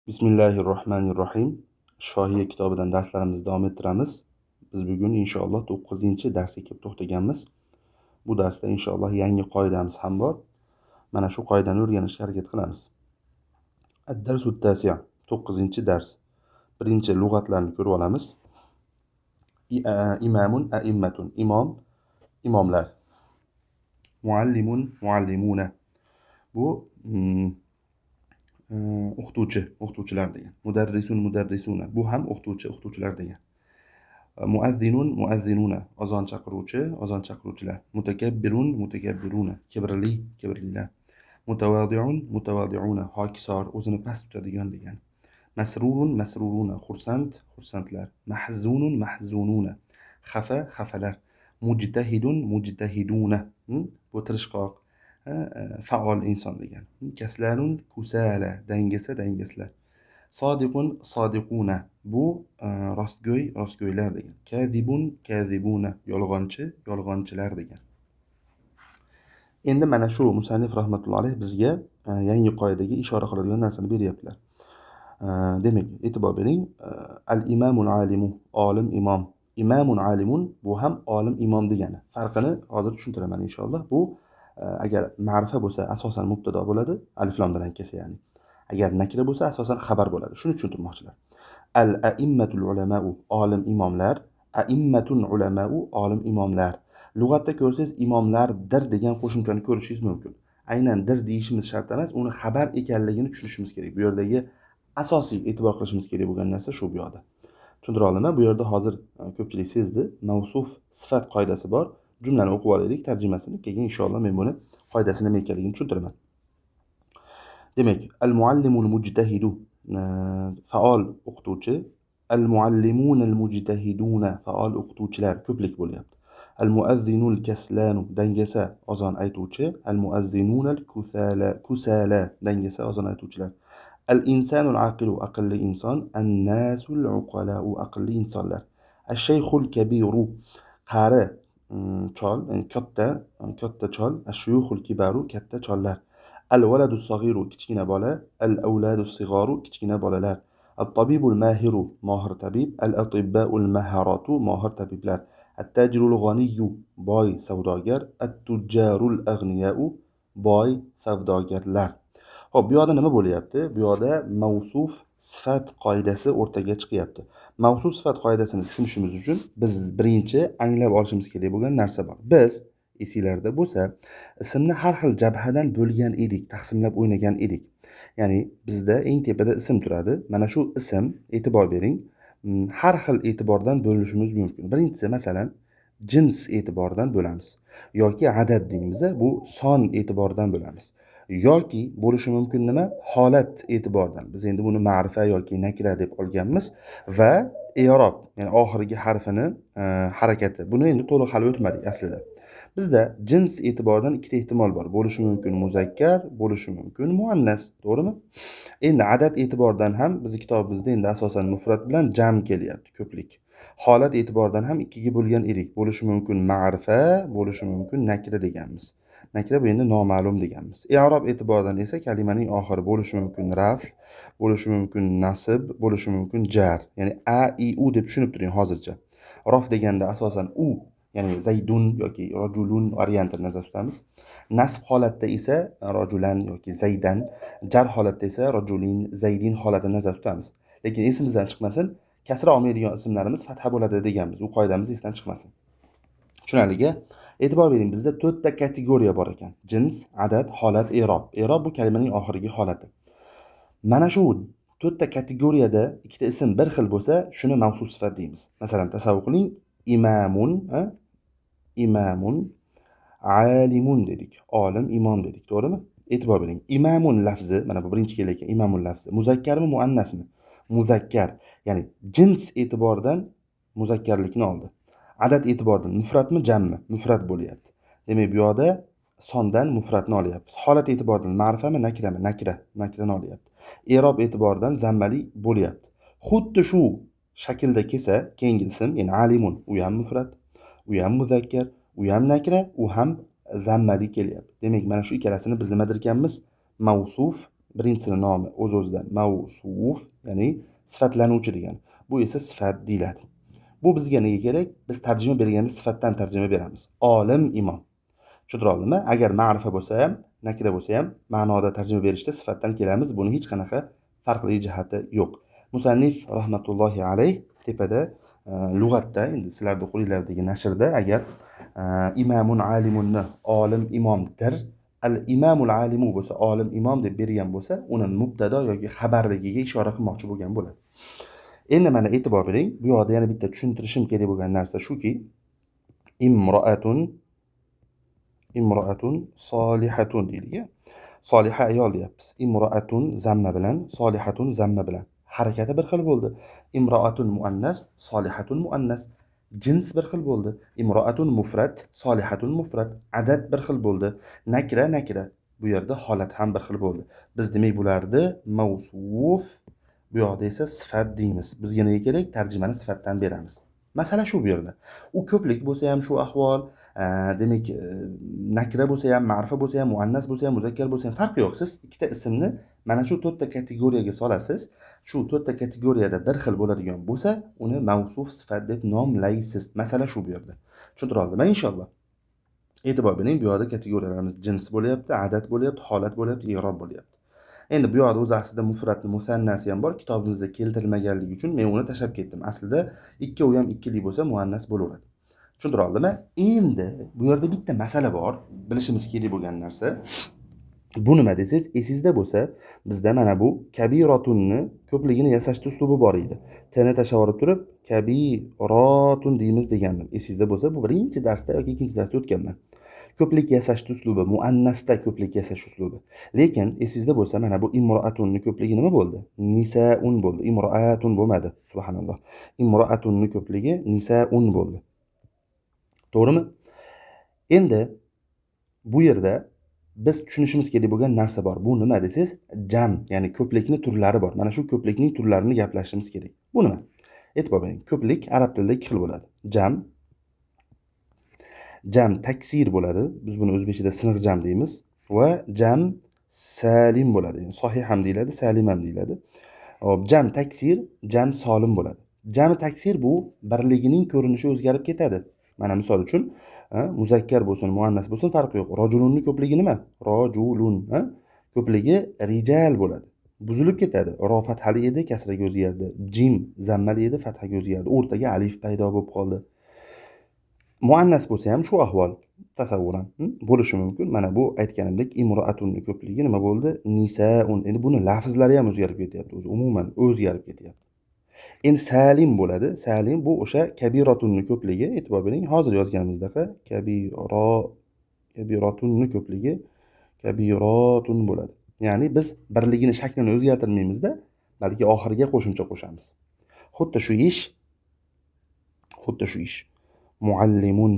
Bismillahi rohmanir rohim. Shifohiya kitobidan darslarimizni davom ettiramiz. Biz bugun inshaalloh 9-darsga kelib to'xtaganmiz. Bu darsda inshaalloh yangi qoidamiz ham bor. Mana shu qoidani o'rganishga harakat qilamiz. Ad-darsu tasi', 9-dars. Birinchi lug'atlarni ko'rib olamiz. Imamun, a'immatun, imom, imomlar. Muallimun, muallimuna. Bu o'qituvchi, o'qituvchilar degan. Mudarrisun, mudarrisuna. Bu ham o'qituvchi, o'qituvchilar degan. Muazzinun, muazzinuna. Azon chaqiruvchi, azon chaqiruvchilar. Mutakabbirun, mutakabbiruna. Kibrli, kibrlilar. Mutavadiun, mutavadiuna. Hokisor, o'zini past tutadigan degan. Masrurun, masruruna. Xursand, xursandlar. Mahzunun, mahzununa. Xafa, xafalar. Mujtahidun, mujtahiduna. Bu tirishqoq, faol inson degan. Kaslanun, kusala, dangasa, dangaslar. Sodiqun, sodiquna. Bu rostgo'y, rostgo'ylar degan. Kazibun, kazibuna. Yolg'onchi, yolg'onchilar degan. Endi mana shu musannif rahmatullohi alayh bizga yangi qoidaga ishora qiladigan narsani beryaptilar. Demak, e'tibor bering. Al-imamul alimu, olim imom. Imamun alimun, bu ham olim imom degani. Farqini hozir tushuntiraman inshaalloh. Bu agar ma'rifa bo'lsa, asosan mubtado bo'ladi, alif lam bilan kelsa ya'ni. Agar nakra bo'lsa, asosan xabar bo'ladi. Shuni tushuntirmoqchilar. Al-a'immatul ulamau, olim imomlar, a'immatun ulamau, olim imomlar. Lug'atda ko'rsangiz imomlardir degan qo'shimchani ko'rishingiz mumkin. Aynan dir deyishimiz shart emas, uni xabar ekanligini tushunishimiz kerak. Bu yerdagi asosiy e'tibor qilishimiz kerak bo'lgan narsa shu bu yoqda. Tushuntira oldimmi? Bu yerda hozir ko'pchilik sezdi, mavsuf sifat qoidasi bor. Jumlani o'qib olaylik, tarjimasini, keyin inshaalloh men buni qoidasi nima ekanligini tushuntiraman. Demak, al-muallimul mujtahidu, faol o'qituvchi, al-muallimunal mujtahiduna, faol o'qituvchilar ko'plik bo'lyapti. Al-muazzinul kaslanu, dangasa azon aytuvchi, al-muazzinunal kusala, kusala, dangasa azon aytuvchilar. Al-insanul aqilu, aqlli inson, an-nasul uqalau, aqlli insonlar. Ash-shayxul kabiru, qari chol, ya'ni katta, katta chol, ash-shuyuxul kibaru, katta chollar. Al-waladu sag'iru, kichkina bola, al-awladu sig'aru, kichkina bolalar. At-tabibul mahiru, mohir tabib, al-atibbaul maharatu, mohir tabiblar. At-tajirul g'aniyyu, boy savdogar, at-tujjarul ag'niyau, boy savdogarlar. Xo'p, bu yoqda nima bo'lyapti? Bu yoqda mavsuf sifat qoidasi o'rtaga chiqyapti. Mavsuf sifat qoidasini tushunishimiz uchun biz birinchi anglab olishimiz kerak bo'lgan narsa bor. Biz esinglarda bo'lsa, ismni har xil jabhadan bo'lgan edik, taqsimlab o'ynagan edik. Ya'ni bizda eng tepada ism turadi. Mana shu ism, e'tibor bering, har xil e'tibordan bo'lishimiz mumkin. Birinchisi, masalan, jins e'tiboridan bo'lamiz yoki adad deymiz, bu son e'tiboridan bo'lamiz. Yoki bo'lishi mumkin nima? Holat e'tiboridan. Biz endi buni ma'rifa yoki nakra deb olganmiz va i'rob, ya'ni oxirgi harfini harakati. Buni endi to'liq hali o'tmadik aslida. Bizda jins e'tiboridan ikkita ehtimol bor. Bo'lishi mumkin muzakkar, bo'lishi mumkin muannas, to'g'rimi? Endi adad e'tiboridan ham bizning kitobimizda endi asosan mufrad bilan jam kelyapti, ko'plik. Holat e'tiboridan ham ikkiga bo'lgan edik. Bo'lishi mumkin ma'rifa, bo'lishi mumkin nakra deganmiz. Nakra bu endi noma'lum deganmiz. I'rob e'tiboridan esa kalimaning oxiri bo'lishi mumkin raf, bo'lishi mumkin nasb, bo'lishi mumkin jar. Ya'ni a, i, u deb tushunib turing hozircha. Raf deganda asosan u, ya'ni zaydun yoki rajulun variantini nazarda tutamiz. Nasb holatda esa rajulan yoki zaydan, jar holatda esa rajulin, zaydin holatini nazarda tutamiz. Lekin esimizdan chiqmasin, kasra olmaydigan ismlarimiz fatha bo'ladi deganmiz. U qoidamiz esdan chiqmasin. Tushunarli-ga? E'tibor bering, bizda 4 ta kategoriya bor ekan. Jins, adad, holat, i'rob. I'rob bu kalimaning oxirgi holati. Mana shu 4 ta kategoriyada ikkita ism bir xil bo'lsa, shuni mavsuf sifat deymiz. Masalan, tasavvur qiling, imamun, imamun, alimun dedik. Olim, imom dedik, to'g'rimi? E'tibor bering. Imamun lafzi, mana bu birinchi kelayotgan imamun lafzi, muzakkarmi, muannasmi? Muzakkar, ya'ni jins e'tiboridan muzakkarlikni oldi. Adad e'tiboridan mufratmi, jammi? Mufrat bo'lyapti. Demak, bu yoqda sondan mufratni olyapmiz. Holat e'tiboridan ma'rifami, nakrami? Nakra, nakrani olyapti. I'rob e'tiboridan zammali bo'lyapti. Xuddi shu shaklda kelsa, keyingi ism, ya'ni alimun, u ham mufrat, u ham muzakkar, u ham nakra, u ham zammali kelyapti. Demak, mana shu ikkalasini biz nima derkanmiz? Mavsuf Birinchisini nomi o'z-o'zidan mavsuf, ya'ni sifatlanuvchi degani. Bu esa sifat deyiladi. Bu bizga nega kerak? Biz tarjima berganda sifatdan tarjima beramiz. Olim imom. Tushuntira oldimmi? Agar ma'rifa bo'lsa ham, nakira bo'lsa ham ma'noda tarjima berishda sifatdan kelamiz. Buni hech qanaqa farqli jihati yo'q. Musannif rahmatullohi alayh tepada lug'atda, endi sizlarda qo'linglardagi nashrda agar imamun alimunni olim imomdir, al imamul alimu bo'lsa olim imom deb bergan bo'lsa, uni mubtado yoki xabarligiga ishora qilmoqchi bo'lgan bo'ladi. Endi mana e'tibor bering, bu yoqda yana bitta tushuntirishim kerak bo'lgan narsa shuki, imroatun imroatun solihatun deylik. Soliha ayol deyapmiz. Imroatun zamma bilan, solihatun zamma bilan. Harakati bir xil bo'ldi. Imroatun muannas, solihatun muannas. Jins bir xil bo'ldi. Imroatun mufrad, solihatun mufrad. Adad bir xil bo'ldi. Nakira nakira. Bu yerda holat ham bir xil bo'ldi. Biz demak bularni mavsuf, bu yoqda esa sifat deymiz. Bizga nega kerak? Tarjimani sifatdan beramiz. Masala shu bu yerda. U ko'plik bo'lsa ham shu ahvol, demak nakira bo'lsa ham, ma'rifa bo'lsa ham, muannas bo'lsa ham, muzakkar bo'lsa ham farqi yo'q. Siz ikkita ismni mana shu to'rtta kategoriyaga solasiz. Shu to'rtta kategoriyada bir xil bo'ladigan bo'lsa, uni mavsuf sifat deb nomlaysiz. Masala shu bu yerda. Tushuntira oldimmi inshaalloh? E'tibor bering, bu yerda kategoriyalarimiz jins bo'lyapti, adad bo'lyapti, holat bo'lyapti, i'rob bo'lyapti. Endi bu yoqda o'zi aslida mufratni musannasi ham bor. Kitobimizda keltirilmaganligi uchun men uni tashlab ketdim. Aslida ikkovi ham ikkili bo'lsa muannas bo'laveradi. Tushuntira oldimmi? Endi bu yerda bitta masala bor, bilishimiz kerak bo'lgan narsa. Bu nima desangiz, esingizda bo'lsa, bizda mana bu kabirotunni ko'pligini yasashda uslubi bor edi. Tni tashlab olib turib kabirotun deymiz degandim. Esingizda bo'lsa, bu birinchi darsda yoki ikkinchi darsda o'tganman. Ko'plik yasash uslubi, muannasda ko'plik yasash uslubi. Lekin esingizda bo'lsa, mana bu imroatunni ko'pligi nima bo'ldi? Nisaun bo'ldi. Imroatun bo'lmadi. Subhanalloh. Imroatunni ko'pligi nisaun bo'ldi. To'g'rimi? Endi bu yerda biz tushunishimiz kerak bo'lgan narsa bor. Bu nima desangiz, jam, ya'ni ko'plikning turlari bor. Mana shu ko'plikning turlarini gaplashishimiz kerak. Bu nima? E'tibor bering. Ko'plik arab tilida ikki xil bo'ladi. Jam, jam taksir bo'ladi. Biz buni o'zbekchada siniq jam deymiz va jam salim bo'ladi. Ya'ni sahih ham deyiladi, salim ham deyiladi. Hop, jam taksir, jam solim bo'ladi. Jam taksir bu birligining ko'rinishi o'zgarib ketadi. Mana misol uchun, muzakkar bo'lsin, muannas bo'lsin farqi yo'q. Rojulunning ko'pligi nima? Rojulun, ko'pligi rijal bo'ladi. Buzilib ketadi. Ro fathali edi, kasraga o'zgardi. Jim zammali edi, fathaga o'zgardi. O'rtaga alif paydo bo'lib qoldi. Muannas bo'lsa ham shu ahvol tasavvuran bo'lishi mumkin. Mana bu aytganimdek imroatunning ko'pligi nima bo'ldi? Nisaun. Endi buni lafzlari ham o'zgarib ketyapti, o'zi umuman o'zgarib ketyapti. Endi salim bo'ladi. Salim bu o'sha kabirotunning ko'pligi. E'tibor bering, hozir yozganimizdaqa kabirotunning ko'pligi kabirotun bo'ladi. Ya'ni biz birligini shaklini o'zgartirmaymizda, balki oxiriga qo'shimcha qo'shamiz. Xuddi shu ish, xuddi shu ish. Muallimun.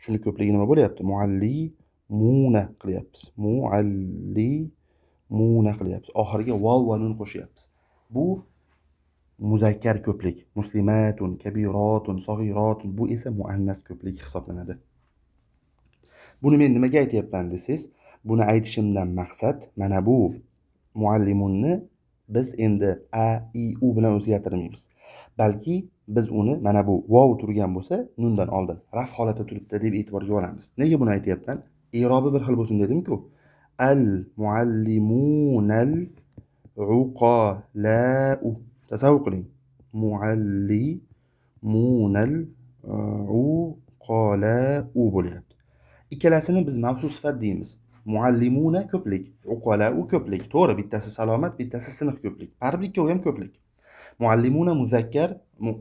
Shuni ko'pligi nima bo'lyapti? Muallimuna qilyapmiz. Muallimuna qilyapmiz. Oxiriga vav va nun qo'shyapmiz. Bu muzakkar ko'plik. Muslimatun, kabirotun, sag'irotun, bu esa muannas ko'plik hisoblanadi. Buni men nimaga aytyapman desangiz, buni aytishimdan maqsad mana bu muallimunni biz endi a, i, u bilan o'zgartirmaymiz. Balki biz uni mana bu vov turgan bo'lsa, nundan oldin raf holatda turibdi deb e'tiborga olamiz. Nega buni aytyapman? I'robi bir xil bo'lsin dedim-ku. Al muallimunal uqalau. Tasavvur qiling. Muallimunal uqalau bo'lyapti. Ikkalasini biz mavsuf sifat deymiz. Muallimuna ko'plik, uqalau ko'plik. To'g'ri, bittasi salomat, bittasi siniq ko'plik. Baribir ikkovi ham ko'plik. Muallimuna muzakkar,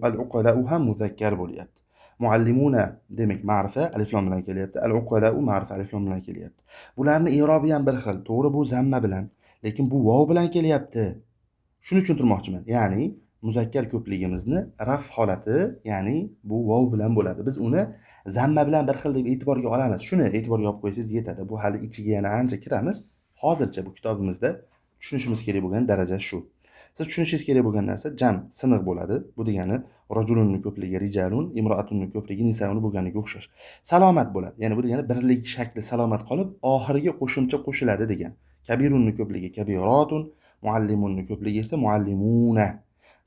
al-uqalau ham muzakkar bo'lyapti. Muallimuna demak ma'rifa alif lam bilan kelyapti. Al-uqalau ma'rifa alif lam bilan kelyapti. Bularning i'robi ham bir xil. To'g'ri, bu zamma bilan, lekin bu vov bilan kelyapti. Shuni tushuntirmoqchiman. Ya'ni muzakkar ko'pligimizni raf holati, ya'ni bu vov bilan bo'ladi. Biz uni zamma bilan bir xil deb e'tiborga olamiz. Shuni e'tiborga olib qo'ysangiz yetadi. Bu hali ichiga yana ancha kiramiz. Hozircha bu kitobimizda tushunishimiz kerak bo'lgan daraja shu. Siz tushunishingiz kerak bo'lgan narsa jam siniq bo'ladi. Bu degani rajulunning ko'pligi rijalun, imroatunning ko'pligi nisaun bo'lganiga o'xshash. Salomat bo'ladi. Ya'ni bu degani birlik shakli salomat qolib, oxiriga qo'shimcha qo'shiladi degan. Kabirunning ko'pligi kabirotun, Muallimunni ko'pligi esa muallimuna.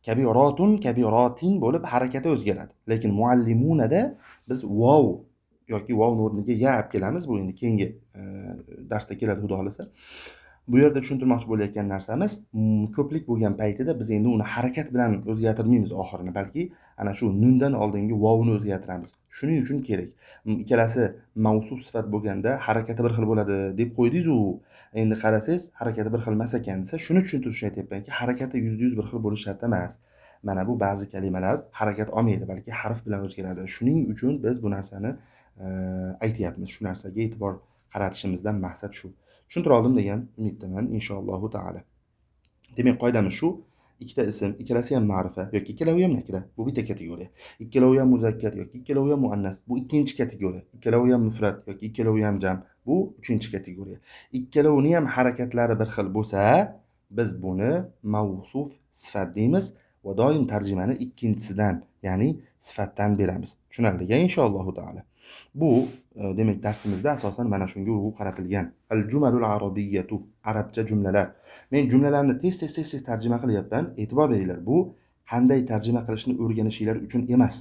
Kabiratun kabiratin bo'lib harakati o'zgaradi. Lekin muallimunada biz vav yoki vavni o'rniga ya olib kelamiz. Bu endi keyingi darsda keladi, xudo xolasa. Bu yerda tushuntirmoqchi bo'layotgan narsamiz, ko'plik bo'lgan paytida biz endi uni harakat bilan o'zgartirmaymiz oxirini, balki ana shu nundan oldingi vovni o'zgartiramiz. Shuning uchun kerak. Ikkalasi mavsuf sifat bo'lganda harakati bir xil bo'ladi deb qo'ydingiz-u, endi qarasangiz harakati bir xil emas ekan desa, shuni tushuntirish uchun aytyapmanki, harakati 100% bir xil bo'lishi shart emas. Mana bu ba'zi kalimalar harakat olmaydi, balki harf bilan o'zgaradi. Shuning uchun biz bu narsani aytyapmiz. Shu narsaga e'tibor qaratishimizdan maqsad shu. Tushuntira oldim degan umiddaman inshaallohu taolo. Demak, qoidamiz shu: ikkita ism, ikkalasi ham ma'rifa yoki ikkalovi ham nakira, bu bitta kategoriya. Ikkalovi ham muzakkar yoki ikkalovi ham muannas, bu ikkinchi kategoriya. Ikkalovi ham mufrad yoki ikkalovi ham jam, bu uchinchi kategoriya. Ikkalovini ham harakatlari bir xil bo'lsa, biz buni mavsuf sifat deymiz va doim tarjimani ikkinchisidan, ya'ni sifatdan beramiz. Tushunarli inshaallohu taolo. Bu demak darsimizda asosan mana shunga urg'u qaratilgan. Al-jumalul arabiyyatu, arabcha jumlalar. Men jumlalarni tez-tez tarjima qilyapman. E'tibor beringlar, bu qanday tarjima qilishni o'rganishinglar uchun emas.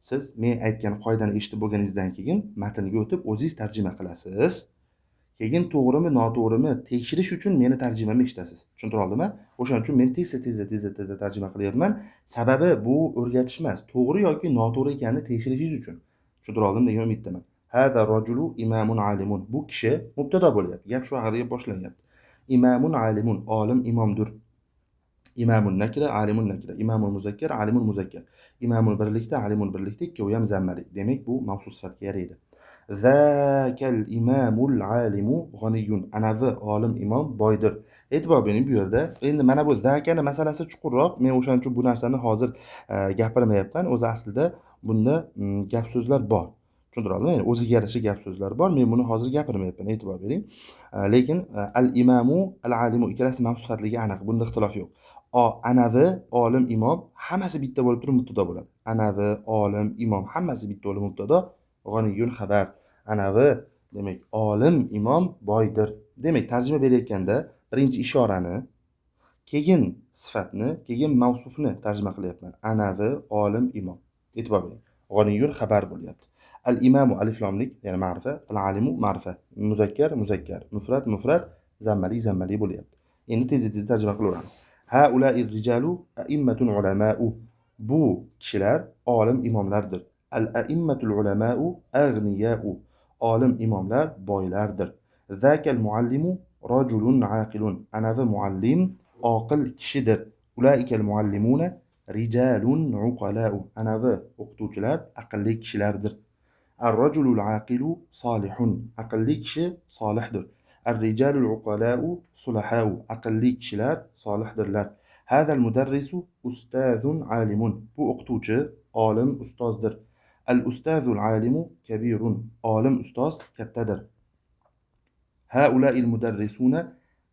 Siz men aytgan qoidani eshitib bo'lganingizdan keyin matnga o'tib o'zingiz tarjima qilasiz. Keyin to'g'rimi, noto'g'rimi tekshirish uchun meni tarjimamni eshitasiz. Tushuntira oldimmi? O'shaning uchun men tez-tez tarjima qilyapman. Sababi bu o'rgatish emas, to'g'ri yoki noto'g'ri ekanini tekshirishingiz uchun. Tushuntira oldim degan umiddaman. Hada rajulu imamun alimun. Bu kishi mubtado bo'lyapti. Gap shu haqida boshlanyapti. Imamun alimun, olim imomdir. Imamun nakira, alimun nakira. Imamun muzakkar, alimun muzakkar. Imamun birlikda, alimun birlikda, ikkovi ham zammali. Demak, bu mavsuf sifatga yaraydi. Zakal imamul alimu g'aniyun. Anavi olim imom boydir. E'tibor bering bu yerda. Endi mana bu zakani masalasi chuqurroq. Men o'shaning uchun bu narsani hozir gapirmayapman. O'zi aslida bunda gap so'zlar bor. Tushuntira oldimmi? Ya'ni o'ziga yarasha gap so'zlar bor. Men buni hozir gapirmayapman, e'tibor bering. Lekin al-imamu, al-alimu ikkalasi mavsuf sifatligi aniq. Bunda ixtilof yo'q. Anavi olim imom hammasi bitta bo'lib turib mubtado bo'ladi. Anavi olim imom hammasi bitta bo'lib mubtado, g'aniyun xabar. Anavi demak olim imom boydir. Demak, tarjima berayotganda birinchi ishorani, keyin sifatni, keyin mavsufni tarjima qilyapman. Anavi olim imom. E'tibor bering. G'aniyun xabar bo'lyapti. Al-imamu alif lomlik, ya'ni ma'rifa, al-alimu ma'rifa, muzakkar muzakkar, mufrad mufrad, zammali zammali bo'lyapti. Endi tez-tez tarjima qilaveramiz. Haula'ir rijalu a'immatun ulama'u. Bu kishilar olim imomlardir. Al-a'immatul ulama'u aghniya'u. Olim imomlar boylardir. Zakal muallimu rajulun aqilun. Anavi muallim oqil kishidir. Ulaikal muallimuna rijalun uqala'u. Anavi o'qituvchilar aqlli kishilardir. Ar-rajulul aqilu solihun. Aqlli kishi solihdir. Ar-rijalul uqala'u sulaha'u. Aqlli kishilar solihdirlar. Hazal mudarrisu ustazun alimun. Bu o'qituvchi olim ustozdir. Al-ustazul alimu kabirun. Olim ustoz kattadir. Haula'il mudarrisuna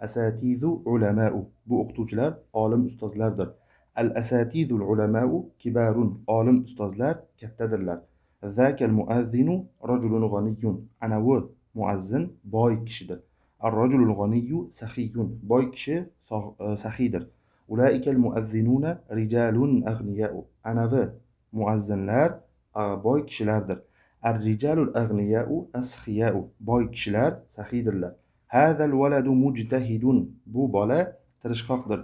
asatizu ulama'u. Bu o'qituvchilar olim ustozlardir. Al-asatizul ulama'u kibarun. Olim ustozlar kattadirlar. Zakal muazzinu rajulun g'aniyyun. Anavi muazzin boy kishidir. Ar-rajulul g'aniyyu saxiyyun. Boy kishi saxiydir. Ulaikal muazzinuna rijalun aghniya'u. Anavi muazzinlar boy kishilardir. Ar-rijalul aghniya'u asxiya'u. Boy kishilar saxiydirlar. Hazal valadu mujtahidun. Bu bola tirishqoqdir.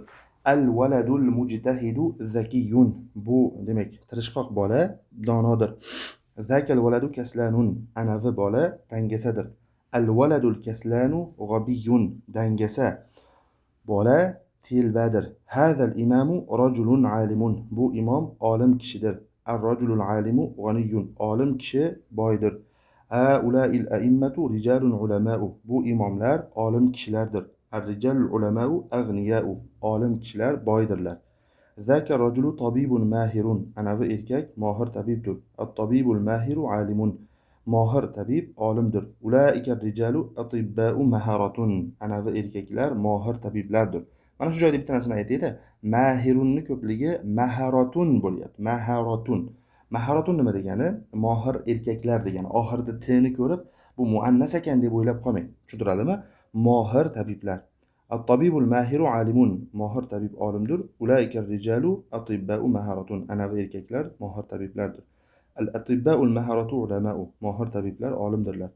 Al-valadul mujtahidu zakiyyun. Bu demak tirishqoq bola donodir. Zakal valadu kaslanun. Anavi bola dangasadir. Al-valadul kaslanu g'abiyyun. Dangasa bola telbadir. Hazal imamu rajulun alimun. Bu imom olim kishidir. Ar-rajulul alimu g'aniyyun. Olim kishi boydir. Haula'il a'immatu rijalun ulama'u. Bu imomlar olim kishilardir. Ar-rijalul ulama'u aghniya'u. Olim kishilar boydirlar. Zaka rajulu tabibun mahirun. Anavi erkak mohir tabibdir. At-tabibul mahiru alimun. Mohir tabib olimdir. Ulaika rijalu atibba'u maharatun. Anavi erkaklar mohir tabiblardir. Mana shu joyda bitta narsani aytayda, mahirunni ko'pligi maharatun bo'lyapti. Maharatun. Maharatun nima degani? Mohir erkaklar degani. Oxirida t ni ko'rib, bu muannas ekan deb o'ylab qolmang. Tushuntiradimi? Mohir tabiblar. At-tabibul mahiru alimun. Mohir tabib olimdir. Ulaika ar-rijalu atibba'u maharatun. Anavi erkaklar mohir tabiblardir. Al-atibba'ul maharatu ulama'u. Mohir tabiblar olimdirlar.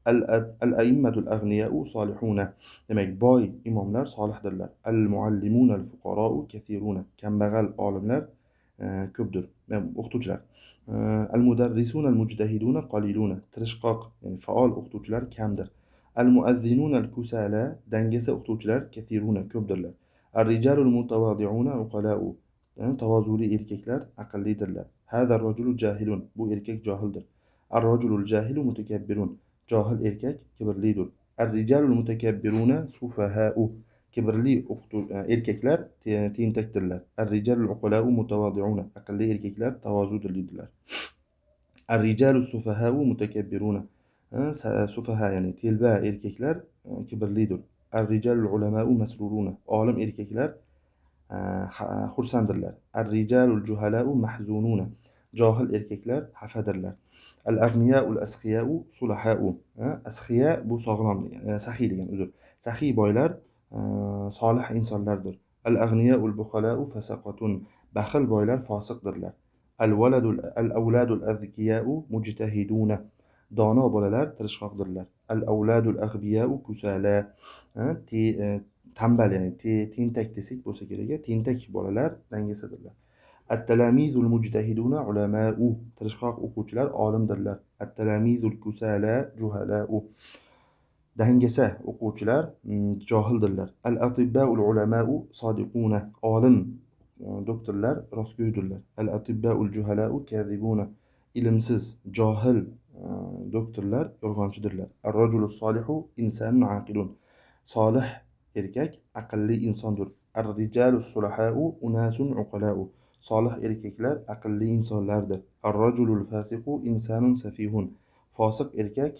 Al-a'immatul aghniya'u solihuna. Demak, boy imomlar solihdirlar. Al-muallimunal fuqara'u kathiruna. Kambag'al olimlar ko'pdir. O'qituvchilar. Al-mudarrisunal mujtahiduna qaliluna. Tirishqoq, ya'ni faol o'qituvchilar kamdir. Al-muazzinunal kusala. Dangasa o'qituvchilar kathiruna, ko'pdirlar. Ar-rijalul mutawadi'una uqala'u. Tavozuli erkaklar aqllidirlar. Hazar rajulu jahilun. Bu erkak johildir. Ar-rajulul jahilu mutakabbirun. Johil erkak kibrlidir. Ar-rijalul mutakabbiruna sufaha'u. Kibrli erkaklar tentakdirlar. Ar-rijalul uqala'u mutawadi'una. Aqlli erkaklar tavozulidirlar. Ar-rijalus sufaha'u mutakabbiruna. Sufaha, ya'ni telba erkaklar kibrlidir. Ar-rijalul ulama'u masruruna. Olim erkaklar xursanddirlar. Ar-rijalul juhala'u mahzununa. Johil erkaklar xafadirlar. Al-aghniya'ul asxiya'u sulaha'u. Asxiya bu sog'lom degan, saxiy degan, uzr. Saxiy boylar solih insonlardir. Al-aghniya'ul buxala'u fasaqatun. Baxil boylar fosiqdirlar. Al-waladul al-awladul azkiya'u mujtahiduna. Dono bolalar tirishqoqdirlar. Al-awladul aghbiya'u kusala. Tambal, ya'ni tentak desak bo'lsa kerak, tentak bolalar dangasadirlar. At-talamizul mujtahiduna ulama'u. Tirishqoq o'quvchilar olimdirlar. At-talamizul kusala juhala'u. Dangasa o'quvchilar johildirlar. Al-atibba'ul ulama'u sodiquna. Olim doktorlar rostgo'ydirlar. Al-atibba'ul juhala'u kazibuna. Ilmsiz, johil doktorlar yolg'onchidirlar. Ar-rajulus solihu insanun aqilun. Solih erkak aqlli insondir. Ar-rijalus sulaha'u unasun uqala'u. Solih erkaklar aqlli insonlardir. Ar-rajulul fasiqu insanun safihun. Fosiq erkak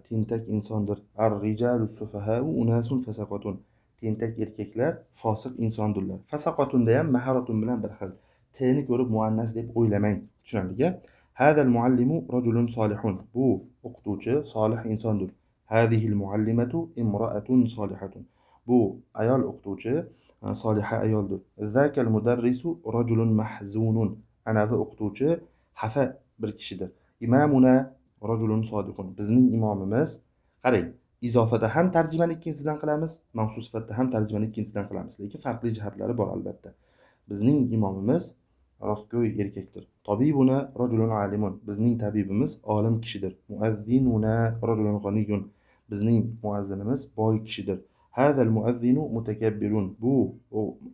tentak insondir. Ar-rijalus sufaha'u unasun fasaqatun. Tentak erkaklar fosiq insondirlar. Fasaqatunda ham maharatun bilan bir xil. T'ni ko'rib muannas deb o'ylamang. Tushunarli-ku? Hazal muallimu rajulun solihun. Bu o'qituvchi solih insondir. Hazihil muallimatu imra'atun solihatun. Bu ayol o'qituvchi soliha ayoldir. Zakal mudarrisu rajulun mahzunun. Anavi o'qituvchi xafa bir kishidir. Imamuna rajulun sodiqun. Bizning imomimiz, qarang, izofada ham tarjimani ikkinchisidan qilamiz, mavsuf sifatida ham tarjimani ikkinchisidan qilamiz, lekin farqli jihatlari bor albatta. Bizning imomimiz rostgo'y erkakdir. Tabibuna rajulun alimun. Bizning tabibimiz olim kishidir. Muazzinuna rajulun g'aniyun. Bizning muazzinimiz boy kishidir. Hazal muazzinu mutakabbirun. Bu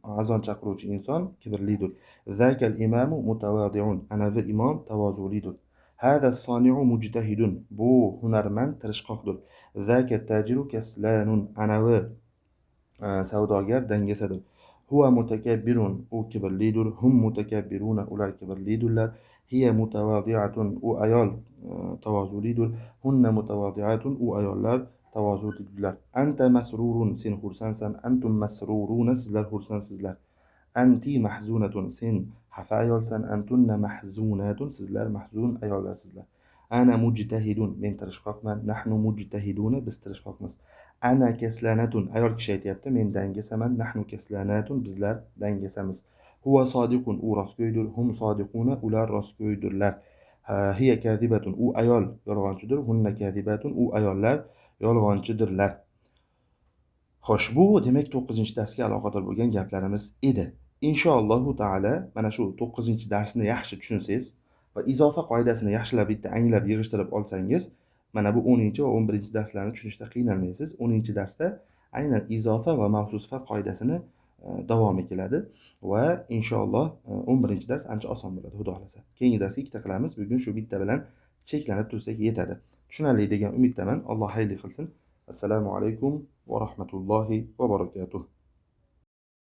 azon chaqiruvchi inson kibrlidir. Zakal imamu mutawadi'un. Anavi imom tavozulidir. Hada soni'u mujtahidun. Bu hunarmand tirishqoqdir. Zaka tajiru kaslanun. Anavi savdogar dangasadir. Huwa mutakabbirun. U kibrlidir. Hum mutakabbiruna. Ular kibrlidirlar. Hiya mutawadi'atun. U ayol tavozulidir. Hunna mutawadi'atun. U ayollar tavozulidirlar. Anta masrurun. Sen xursandsan. Antum masruruna. Sizlar xursandsizlar. Anti mahzunatun. Sen xafa ayolsan. Antunna mahzunatun. Sizlar mahzun ayollarsizlar. Ana mujtahidun. Men tirishqoqman. Nahnu mujtahiduna. Biz tirishqoqmiz. Ana kaslanatun. Ayol kishi aytyapti, men dangasaman. Nahnu kaslanatun. Bizlar dangasamiz. Huwa sodiqun. U rostgo'ydir. Hum sodiquna. Ular rostgo'ydirlar. Hiya kazibatun. U ayol yolg'onchidir. Hunna kazibatun. U ayollar yolg'onchidirlar. Xo'sh, bu demak 9-darsga aloqador bo'lgan gaplarimiz edi. Inshaallohu taolo mana shu 9-darsni yaxshi tushunsangiz va izofa qoidasini yaxshilab bitta anglab yig'ishtirib olsangiz, mana bu 10 va 11 darslarni tushunishda qiynalmaysiz. 10 darsda aynan izofa va mavsuf sifat qoidasini davomi keladi va inshaalloh 11 dars ancha oson bo'ladi, xudo xohlasa. Keyingi darsga ikkita qilamiz. Bugun shu bitta bilan cheklanib tursak yetadi. Tushunarli degan umiddaman. Alloh xayrli qilsin. Assalomu alaykum va rahmatullohi va barakatuh.